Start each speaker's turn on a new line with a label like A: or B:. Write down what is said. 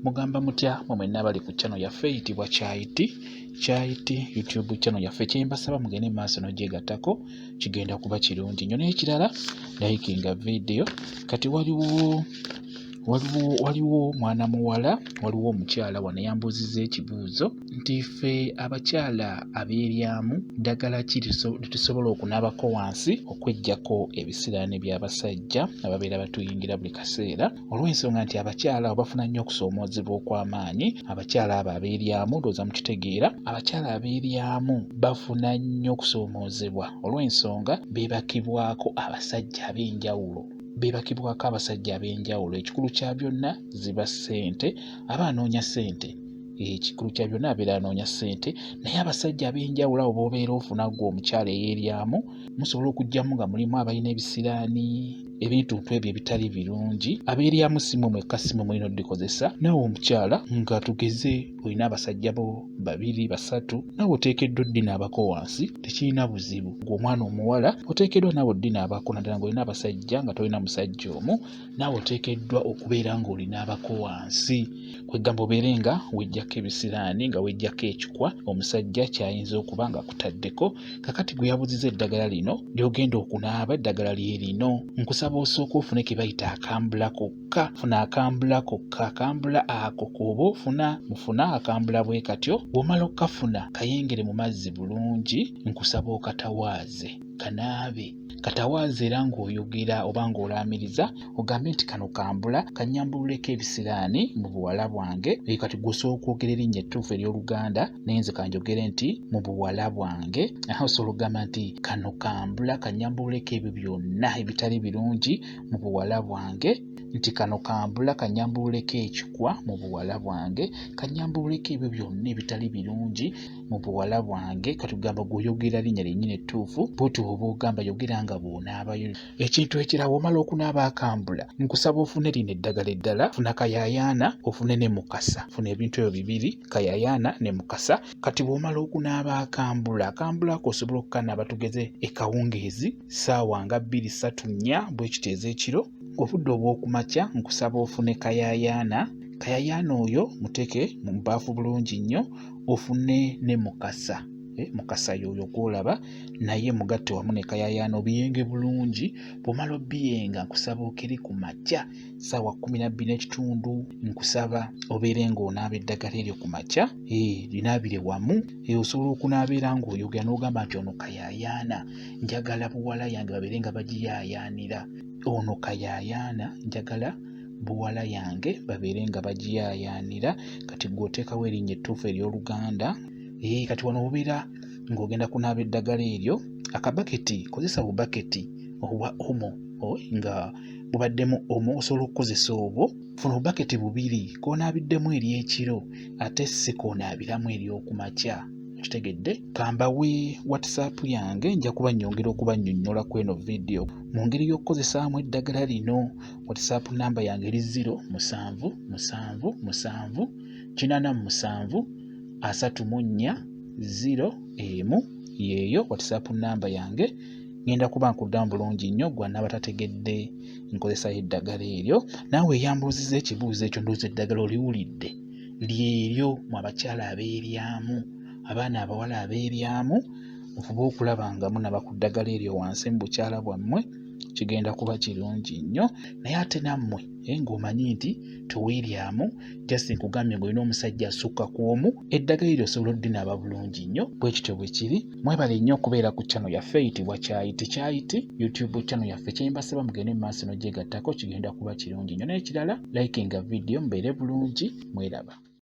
A: Mugamba mutya mwe mwenna abali ku channel yaffe eyitibwa Kyayiti Kyayiti YouTube channel yaffe, kyembasaba mugende mu maaso n'ogyegattako, kigenda kuba kirungi nnyo. N'ekirala, likinga video. Kati waliwo mwana muwala, waliwo omukyala wano eyambuuzizza ekibuuzo nti ffe abakyala abeeryamu, ddagala ki lyetusobola okunaabako wansi okweggyako ebisiraani by'abasajja ababeera batuyingira buli kaseera, olw'ensonga nti abakyala abo bafuna nnyo okusoomoozebwa okw'amaanyi. Abakyala abo abeeryamu, ndowooza mukitegeera, abakyala abeeryamu bafuna nnyo okusoomoozebwa olw'ensonga beebakibwako abasajja ab'enjawulo, beebakibwako abasajja ab'enjawulo. Ekikulu kya byonna ziba ssente, aba anoonya ssente. Ekikulu kya byonna abeera anoonya ssente, naye abasajja ab'enjawulo abo b'obeera ofuna ggwe omukyala eyeeryamu, musobola okuggyamu nga mulimu abalina ebisiraani, ebintuntu ebyo ebitali birungi. Abeeryamu si mmwe mwekka, si mmwe mulina oddikozesa. Naawe omukyala nga tugeze olina abasajja bo babiri basatu, naawe oteekeddwa oddinaabako wansi, tekirina buzibu. Gwe omwana omuwala oteekeddwa naawe oddinaabako, naddala ng'olina abasajja, nga tolina musajja omu, naawe oteekeddwa okubeera ng'olinaabako wansi. Kwegamba obeere nga wejjako ebisiraani, nga wejjako ekikwa omusajja kyayinza okuba nga akutaddeko. Kakati gwe yabuziza eddagala lino ly'ogenda okunaaba, eddagala lye lino. Nkusaba osooka ofune ke bayita akambula kokka. Funa akambula kokka, akambula ako k'oba ofuna, mufuna akambula bwe katyo. Bw'omala okukafuna, kayengere mu mazzi bulungi. Nkusaba okatawaaze, kanaabe, katawaaze, era ng'oyogera oba ng'olaamiriza, ogambe nti kano kambula kannyambululeko ebisiraani mu buwala bwange. Kati gwe osobola okwogera erinnya ettuufu ery'Oluganda, naye nze kanjogere nti mu buwala bwange. Aha, osobola okugamba nti kano kambula kannyambululeko ebyo byonna ebitali birungi mu buwala bwange, nti kano kambula kannyambululeko ekikwa mu buwala bwange, kannyambululeko ebyo byonna ebitali birungi mu buwala bwange. Katugamba gweoyogera linnya lyennyini ettuufu, bwoti oba ogamba, yogera nga bw'onaabayo. Ekintu ekirala, omala okunaaba akambula, nkusaba ofune lino eddagala eddala. Funa kayayaana, ofune ne mukasa. Funa ebintu ebyo bibiri, kayayaana ne mukasa. Kati bw'omala okunaaba akambula, akambula ako osobola okukanaaba tugeze ekawungeezi, ssaawa nga 2, 3, 4 bwe kityo ez'ekiro. Obudde obw'okumakya, nkusaba ofune kayayaana. Kayayaana oyo muteeke mu bbaafu bulungi nnyo, ofune ne mukasa. Mukasa y'oyo gw'olaba, naye mugatte wamu ne kayayaana, obiyenge bulungi. Bw'omala obiyenga, nkusaba okere ku makya ssaawa 12:30, nkusaba obeere ng'onaaba eddagala eryo ku makya, linaabire wamu. Osobola okunaaba era ng'oyogera n'ogamba nti ono kayayaana, njagala buwala yange babeere nga bagiyaayaanira. Ono kayayaana, njagala buwala yange babeere nga bagiyaayaanira. Kati gwe oteekawo erinnya ettuufu ery'Oluganda. Kati wano obeera ng'ogenda kunaaba eddagala eryo, akabaketi, kozesa bubaketi obwa Omo nga bubaddemu Omo, osobola okukozesa obwo. Funa obubaketi bubiri, k'onaabiddemu ery'ekiro ate si k'onaabiramu ery'okumakya. Okitegedde? Kambawe WhatsApp yange, nja kuba nnyongera okubannyonnyola ku eno vidiyo mu ngeri y'okukozesaamu eddagala lino. WhatsApp namba yange eri 0777 87 34 01, yeeyo WhatsApp namba yange. Ngenda kuba nkuddamu bulungi nnyo gwe anaaba tategedde nkozesa y'eddagala eryo. Naawe eyambuuzizza ekibuuzo ekyo, ndowooza eddagala oliwulidde, lyeryo. Mu abakyala abeeryamu, abaana abawala abeeryamu, mufube okulaba nga munaba ku ddagala eryo wansi mu bukyala bwammwe, kigenda kuba kirungi nnyo. Naye ate nammwe ng'omanyi nti teweeryamu, just nkugambye ng'olina omusajja asukka ku omu, eddagala eryo osobola oddinaaba bulungi nnyo. Bwe kityo bwe kiri. Mwebale nnyo okubeera ku channel yaffe eyitibwa Kyayiti Kyayiti YouTube channel yaffe. Kyembasaba mugende mu maaso n'ogyegattako, kigenda kuba kirungi nnyo. N'ekirala, likinga vidiyo. Mubeere bulungi, mweraba.